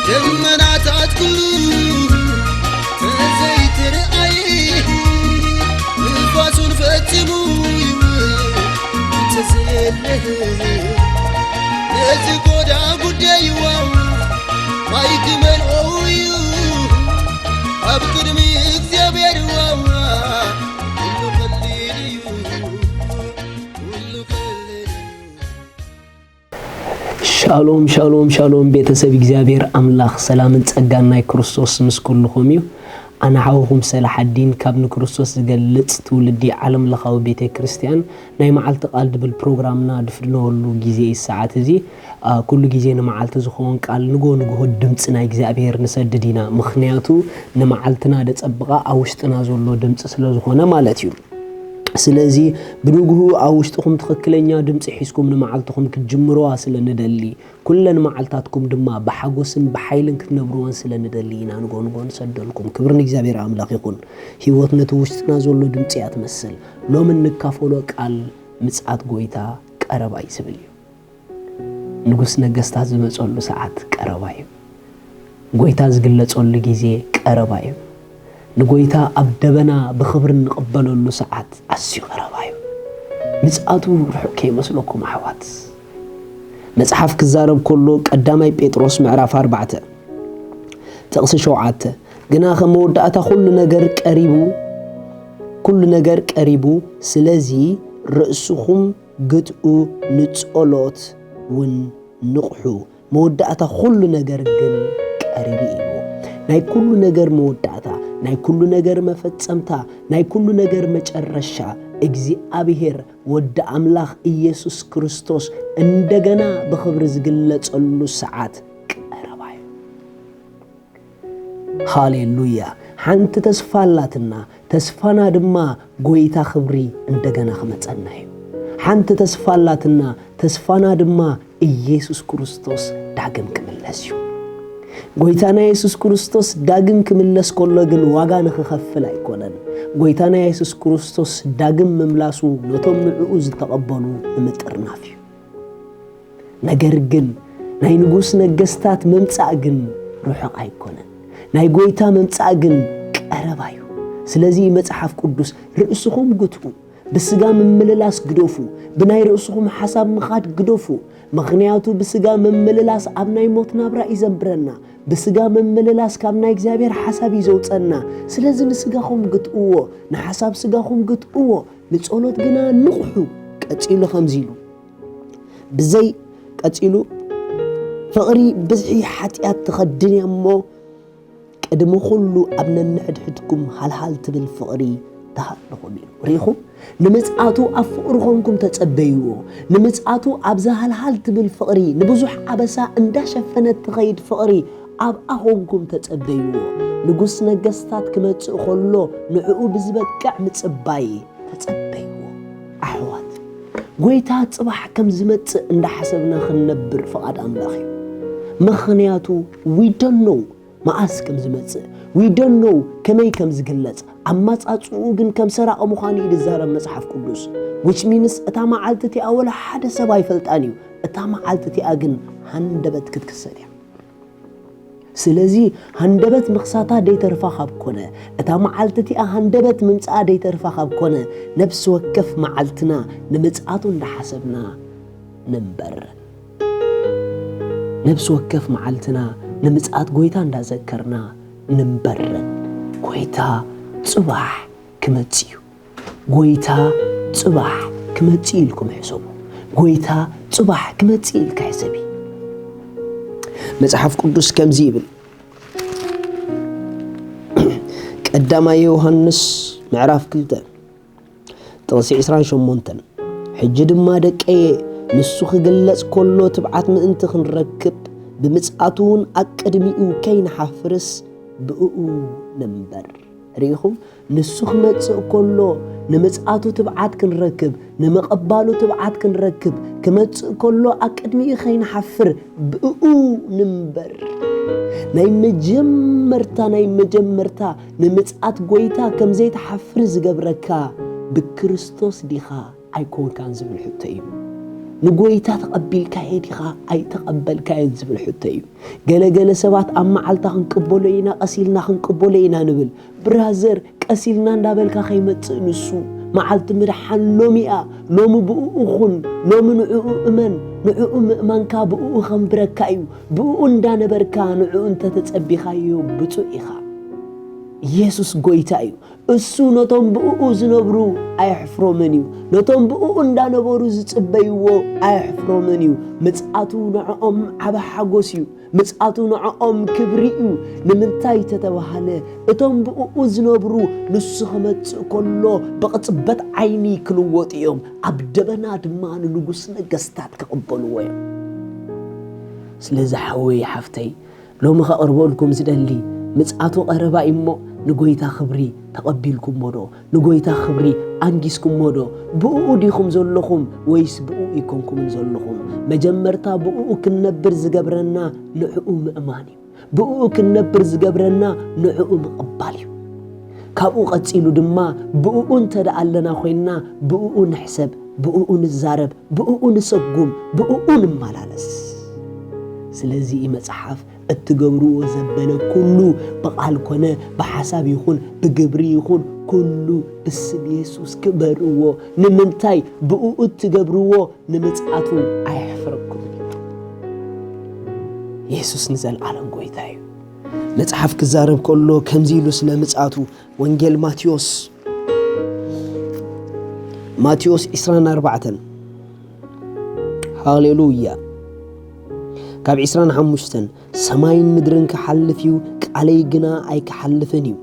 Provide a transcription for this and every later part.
ደመናታት ኩሉ ተዘይትርኣይ፣ ንፋሱን ፈጺሙ ይውል እንተዘየለ፣ ነዚ ጎዳ ጉዳይዋ ማይ ክመልኦ እዩ ኣብ ቅድሚ እግዚኣብሔር ዋዋ። ኩሉ ቀሊል እዩ፣ ኩሉ ቀሊል እዩ። ሻሎም ሻሎም ሻሎም፣ ቤተሰብ እግዚኣብሔር ኣምላኽ፣ ሰላምን ጸጋን ናይ ክርስቶስ ምስ ኩልኹም እዩ። ኣነ ሓውኹም ሰላሓዲን ካብ ንክርስቶስ ዝገልጽ ትውልዲ ዓለም ለኻዊ ቤተ ክርስቲያን ናይ መዓልቲ ቃል ድብል ፕሮግራምና ድፍድነወሉ ግዜ እዩ ሰዓት እዚ። አ፣ ኩሉ ግዜ ንመዓልቲ ዝኸውን ቃል ንጎ ንግሆ ድምፂ ናይ እግዚኣብሔር ንሰድድ ኢና። ምኽንያቱ ንመዓልትና ደጸብቓ ኣብ ውሽጥና ዘሎ ድምፂ ስለ ዝኾነ ማለት እዩ። ስለዚ ብንግሁ ኣብ ውሽጥኹም ትኽክለኛ ድምፂ ሒዝኩም ንመዓልትኹም ክትጅምርዋ ስለ ንደሊ፣ ኩለን መዓልታትኩም ድማ ብሓጎስን ብሓይልን ክትነብርወን ስለ ንደሊ ኢና ንጎ ንጎ ንሰደልኩም። ክብሪ ንእግዚኣብሔር ኣምላኽ ይኹን። ህይወት ነቲ ውሽጥና ዘሎ ድምፂ እያ ትመስል። ሎሚ እንካፈሎ ቃል ምጽኣት ጎይታ ቀረባ እዩ ዝብል እዩ። ንጉስ ነገስታት ዝመጸሉ ሰዓት ቀረባ እዩ። ጎይታ ዝግለጸሉ ግዜ ቀረባ እዩ። ንጎይታ ኣብ ደበና ብኽብሪ እንቕበለሉ ሰዓት ኣዝዩ ቀረባ እዩ። ምጽኣቱ ርሑቕ ከይመስለኩም ኣሕዋት። መጽሓፍ ክዛረብ ከሎ ቀዳማይ ጴጥሮስ ምዕራፍ ኣርባዕተ ጥቕሲ ሸውዓተ፣ "ግና ከም መወዳእታ ኩሉ ነገር ቀሪቡ፣ ኩሉ ነገር ቀሪቡ፣ ስለዚ ርእስኹም ግትኡ፣ ንጸሎት እውን ንቕሑ፣ መወዳእታ ኩሉ ነገር ግን ቀሪቡ" እዩ። ናይ ኩሉ ነገር መወዳእታ፣ ናይ ኩሉ ነገር መፈጸምታ፣ ናይ ኩሉ ነገር መጨረሻ እግዚኣብሔር ወዲ ኣምላኽ ኢየሱስ ክርስቶስ እንደገና ብኽብሪ ዝግለጸሉ ሰዓት ቀረባ እዩ። ሃሌሉያ! ሓንቲ ተስፋ ኣላትና፣ ተስፋና ድማ ጎይታ ክብሪ እንደገና ክመጸና እዩ። ሓንቲ ተስፋ ኣላትና፣ ተስፋና ድማ ኢየሱስ ክርስቶስ ዳግም ክምለስ እዩ። ጎይታና የሱስ ክርስቶስ ዳግም ክምለስ ከሎ ግን ዋጋ ንኽኸፍል ኣይኮነን። ጎይታና የሱስ ክርስቶስ ዳግም ምምላሱ ነቶም ንዕኡ ዝተቐበሉ ንምጥርናፍ እዩ። ነገር ግን ናይ ንጉስ ነገስታት ምምጻእ ግን ርሑቕ ኣይኮነን። ናይ ጎይታ ምምጻእ ግን ቀረባ እዩ። ስለዚ መጽሓፍ ቅዱስ "ርእስኹም ግትኡ፣ ብስጋ ምምልላስ ግደፉ፣ ብናይ ርእስኹም ሓሳብ ምኻድ ግደፉ፣ ምኽንያቱ ብስጋ ምምልላስ ኣብ ናይ ሞት ናብራ እዩ ዘንብረና፣ ብስጋ ምምልላስ ካብ ናይ እግዚኣብሔር ሓሳብ እዩ ዘውጸና። ስለዚ ንስጋኹም ግትእዎ፣ ንሓሳብ ስጋኹም ግትእዎ፣ ንጸሎት ግና ንቕሑ።" ቀጺሉ ከምዚ ኢሉ፣ ብዘይ ቀጺሉ፣ "ፍቕሪ ብዝሒ ሓጢኣት ትኸድን እያ እሞ፣ ቅድሚ ኩሉ ኣብ ነንሕድሕድኩም ሃልሃል ትብል ፍቕሪ ትሃልኹም" እዩ። ርኢኹም? ንምጽኣቱ ኣብ ፍቕሪ ኾንኩም ተጸበይዎ። ንምጽኣቱ ኣብዛ ሃልሃል ትብል ፍቕሪ፣ ንብዙሕ ኣበሳ እንዳሸፈነት ትኸይድ ፍቕሪ ኣብኣ ኾንኩም ተጸበይዎ። ንጉስ ነገስታት ክመጽእ ኸሎ ንዕኡ ብዝበቅዕ ምጽባይ ተጸበይዎ። ኣሕዋት፣ ጎይታ ጽባሕ ከም ዝመጽእ እንዳሓሰብና ክንነብር ፍቓድ ኣምላኽ እዩ። ምኽንያቱ we don't know መኣስ ከም ዝመጽእ፣ we don't know ከመይ ከም ዝግለጽ፣ ኣማጻጽኡ ግን ከም ሰራቒ ምዃኑ እዩ ዝዛረብ መጽሓፍ ቅዱስ። Which means እታ መዓልቲ እቲኣ ወላ ሓደ ሰብ ኣይፈልጣን እዩ። እታ መዓልቲ እቲኣ ግን ሃንደበት ክትክሰት እያ። ስለዚ ሃንደበት ምኽሳታ ደይተርፋ ካብ ኮነ፣ እታ መዓልቲ እቲኣ ሃንደበት ምምጽኣ ደይተርፋ ካብ ኮነ፣ ነፍሲ ወከፍ መዓልትና ንምጽኣቱ እንዳሓሰብና ንንበር። ነፍሲ ወከፍ መዓልትና ንምጽኣት ጎይታ እንዳዘከርና ንንበር። ጎይታ ጽባሕ ክመጽእ እዩ። ጎይታ ጽባሕ ክመጽእ ኢልኩም ሕሰቡ። ጎይታ ጽባሕ ክመጽእ ኢልካ ሕሰቢ። መጽሓፍ ቅዱስ ከምዚ ይብል፣ ቀዳማይ ዮሃንስ ምዕራፍ ክልተ ጥቕሲ ዕስራን ሸሞንተን፣ "ሕጂ ድማ ደቀየ፣ ንሱ ክግለጽ ከሎ ትብዓት ምእንቲ ክንረክብ፣ ብምጽኣቱ እውን ኣቅድሚኡ ከይንሓፍርስ ብእኡ ንንበር።" ርኢኹም? ንሱ ክመጽእ ከሎ ንምጽኣቱ ትብዓት ክንረክብ፣ ንምቕባሉ ትብዓት ክንረክብ፣ ክመጽእ ከሎ ኣቅድሚኡ ከይንሓፍር ብእኡ ንንበር። ናይ መጀመርታ ናይ መጀመርታ ንምጽኣት ጎይታ ከም ዘይትሓፍር ዝገብረካ ብክርስቶስ ዲኻ ኣይኮንካን ዝብል ሕቶ እዩ። ንጎይታ ተቐቢልካዮ ዲኻ ኣይተቐበልካዮን ዝብል ሕቶ እዩ። ገለገለ ሰባት ኣብ መዓልታ ክንቅበሎ ኢና፣ ቀሲልና ክንቅበሎ ኢና ንብል። ብራዘር፣ ቀሲልና እንዳበልካ ከይመጽእ ንሱ። መዓልቲ ምድሓን ሎሚ እያ። ሎሚ ብእኡ ኹን፣ ሎሚ ንዕኡ እመን። ንዕኡ ምእማንካ ብእኡ ኸንብረካ እዩ። ብእኡ እንዳነበርካ ንዕኡ እንተተጸቢኻዮ ብጹእ ኢኻ። ኢየሱስ ጎይታ እዩ። እሱ ነቶም ብእኡ ዝነብሩ ኣየሕፍሮምን እዩ። ነቶም ብእኡ እንዳነበሩ ዝጽበይዎ ኣየሕፍሮምን እዩ። ምጽኣቱ ንዕኦም ዓቢ ሓጎስ እዩ። ምጽኣቱ ንዕኦም ክብሪ እዩ። ንምንታይ ተተባሃለ፣ እቶም ብእኡ ዝነብሩ ንሱ ክመጽእ ከሎ ብቕጽበት ዓይኒ ክልወጡ እዮም። ኣብ ደበና ድማ ንንጉስ ነገስታት ክቕበልዎ እዮም። ስለዚ ሓወይ ሓፍተይ፣ ሎሚ ከቕርበልኩም ዝደሊ፣ ምጽኣቱ ቀረባ እዩ እሞ ንጎይታ ክብሪ ተቐቢልኩሞ ዶ? ንጎይታ ክብሪ ኣንጊስኩሞ ዶ? ብእኡ ዲኹም ዘለኹም ወይስ ብእኡ ኣይኮንኩምን ዘለኹም? መጀመርታ ብእኡ ክንነብር ዝገብረና ንዕኡ ምእማን እዩ። ብእኡ ክንነብር ዝገብረና ንዕኡ ምቕባል እዩ። ካብኡ ቀጺሉ ድማ ብእኡ እንተ ደኣ ኣለና ኮይንና ብእኡ ንሕሰብ፣ ብእኡ ንዛረብ፣ ብእኡ ንሰጉም፣ ብእኡ ንመላለስ። ስለዚ እዩ መጽሓፍ እትገብርዎ ዘበለ ኩሉ ብቓል ኮነ ብሓሳብ ይኹን ብግብሪ ይኹን ኩሉ ብስም የሱስ ግበርዎ። ንምንታይ? ብእኡ እትገብርዎ ንምጽኣቱ ኣየሕፍረኩምን። የሱስ ንዘለኣለም ጎይታ እዩ። መጽሓፍ ክዛረብ ከሎ ከምዚ ኢሉ ስለ ምጽኣቱ፣ ወንጌል ማቴዎስ፣ ማቴዎስ ዕስራን ኣርባዕተን፣ ሃሌሉያ፣ ካብ ዕስራን ሓሙሽተን፣ ሰማይን ምድርን ክሓልፍ እዩ፣ ቃለይ ግና ኣይክሓልፍን እዩ።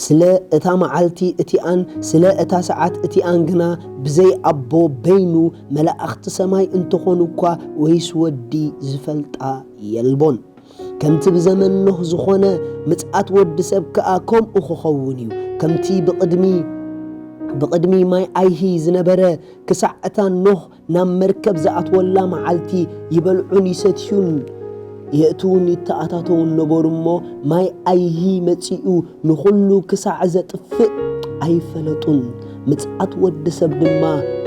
ስለ እታ መዓልቲ እቲኣን ስለ እታ ሰዓት እቲኣን ግና ብዘይ ኣቦ በይኑ መላእኽቲ ሰማይ እንተኾኑ እኳ ወይስ ወዲ ዝፈልጣ የልቦን። ከምቲ ብዘመን ኖህ ዝኾነ ምጽኣት ወዲ ሰብ ከኣ ከምኡ ክኸውን እዩ። ከምቲ ብቕድሚ ብቕድሚ ማይ ኣይሂ ዝነበረ ክሳዕ እታ ኖህ ናብ መርከብ ዝኣትወላ መዓልቲ ይበልዑን ይሰትዩን የእትዉን ይተኣታተዉን ነበሩ እሞ፣ ማይ ኣይሂ መጺኡ ንኹሉ ክሳዕ ዘጥፍእ ኣይፈለጡን። ምጽኣት ወዲ ሰብ ድማ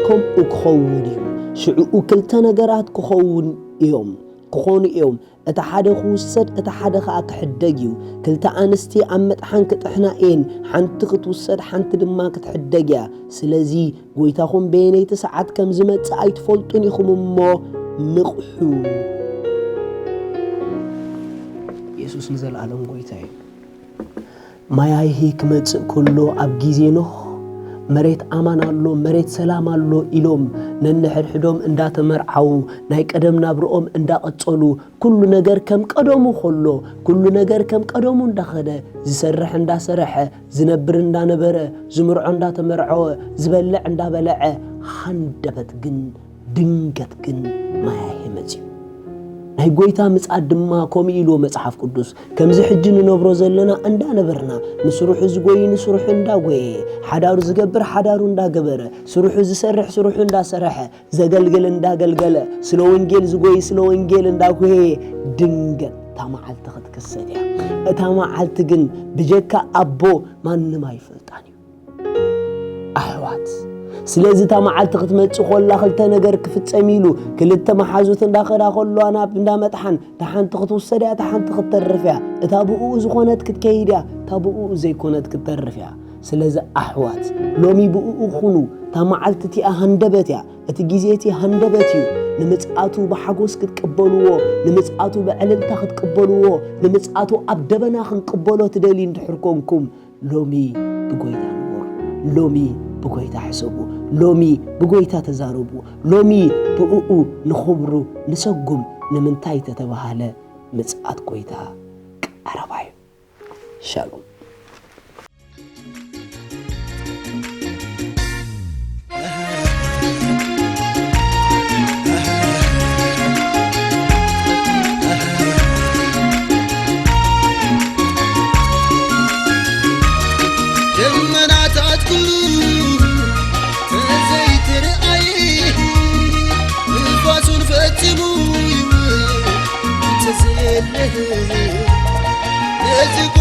ከምኡ ክኸውን እዩ። ሽዕኡ ክልተ ነገራት ክኸውን እዮም፣ ክኾኑ እዮም። እቲ ሓደ ክውሰድ፣ እቲ ሓደ ኸኣ ክሕደግ እዩ። ክልተ ኣንስቲ ኣብ መጥሓን ክጥሕና እየን፣ ሓንቲ ክትውሰድ፣ ሓንቲ ድማ ክትሕደግ እያ። ስለዚ ጎይታኹም በየነይቲ ሰዓት ከም ዝመጽእ ኣይትፈልጡን ኢኹም እሞ ንቕሑ። የሱስ ንዘለኣለም ጎይታ እዩ። ማይ ኣይሂ ክመጽእ ከሎ ኣብ ግዜ ኖህ መሬት ኣማን ኣሎ፣ መሬት ሰላም ኣሎ ኢሎም ነንሕድሕዶም እንዳተመርዓዉ ናይ ቀደም ናብርኦም እንዳቐጸሉ፣ ኩሉ ነገር ከም ቀደሙ ከሎ፣ ኩሉ ነገር ከም ቀደሙ እንዳኸደ፣ ዝሰርሕ እንዳሰረሐ፣ ዝነብር እንዳነበረ፣ ዝምርዖ እንዳተመርዐወ፣ ዝበልዕ እንዳበለዐ፣ ሃንደበት ግን ድንገት ግን ማይ ኣይሂ መጺኡ። ናይ ጎይታ ምጽኣት ድማ ከምኡ ኢልዎ መጽሓፍ ቅዱስ፣ ከምዚ ሕጂ ንነብሮ ዘለና እንዳነበርና፣ ንስርሑ ዝጎይ ንስርሑ እንዳጎየ፣ ሓዳሩ ዝገብር ሓዳሩ እንዳገበረ፣ ስርሑ ዝሰርሕ ስርሑ እንዳሰረሐ፣ ዘገልግል እንዳገልገለ፣ ስለ ወንጌል ዝጎይ ስለ ወንጌል እንዳጎየ፣ ድንገት እታ መዓልቲ ክትክሰት እያ። እታ መዓልቲ ግን ብጀካ ኣቦ ማንም ኣይፈልጣን እዩ። ኣሕዋት፣ ስለዚ እታ መዓልቲ ክትመጽእ ኮላ ክልተ ነገር ክፍጸም ኢሉ፣ ክልተ መሓዙት እንዳኸዳ ኮለዋ ናብ እንዳ መጥሓን፣ እታ ሓንቲ ክትውሰድ እያ፣ እታ ሓንቲ ክትተርፍ እያ። እታ ብእኡ ዝኾነት ክትከይድ እያ፣ እታ ብእኡ ዘይኮነት ክትተርፍ እያ። ስለዚ ኣሕዋት፣ ሎሚ ብእኡ ኩኑ። እታ መዓልቲ እቲኣ ሃንደበት እያ፣ እቲ ግዜ እቲ ሃንደበት እዩ። ንምጽኣቱ ብሓጎስ ክትቅበልዎ፣ ንምጽኣቱ ብዕልልታ ክትቅበልዎ፣ ንምጽኣቱ ኣብ ደበና ክንቅበሎ ትደልዩ እንድሕር ኮንኩም፣ ሎሚ ብጎይታ ንበሩ። ሎሚ ብጎይታ ሕሰቡ። ሎሚ ብጎይታ ተዛረቡ። ሎሚ ብእኡ ንኽብሩ ንሰጉም። ንምንታይ ተተባሃለ፣ ምጽኣት ጎይታ ቀረባ እዩ። ሻሎም። ደመናታት ኩሉ ተዘይትርኣይ፣ ንፋሱን ፈጺሙ ይውል ተዘየለህ። እዚ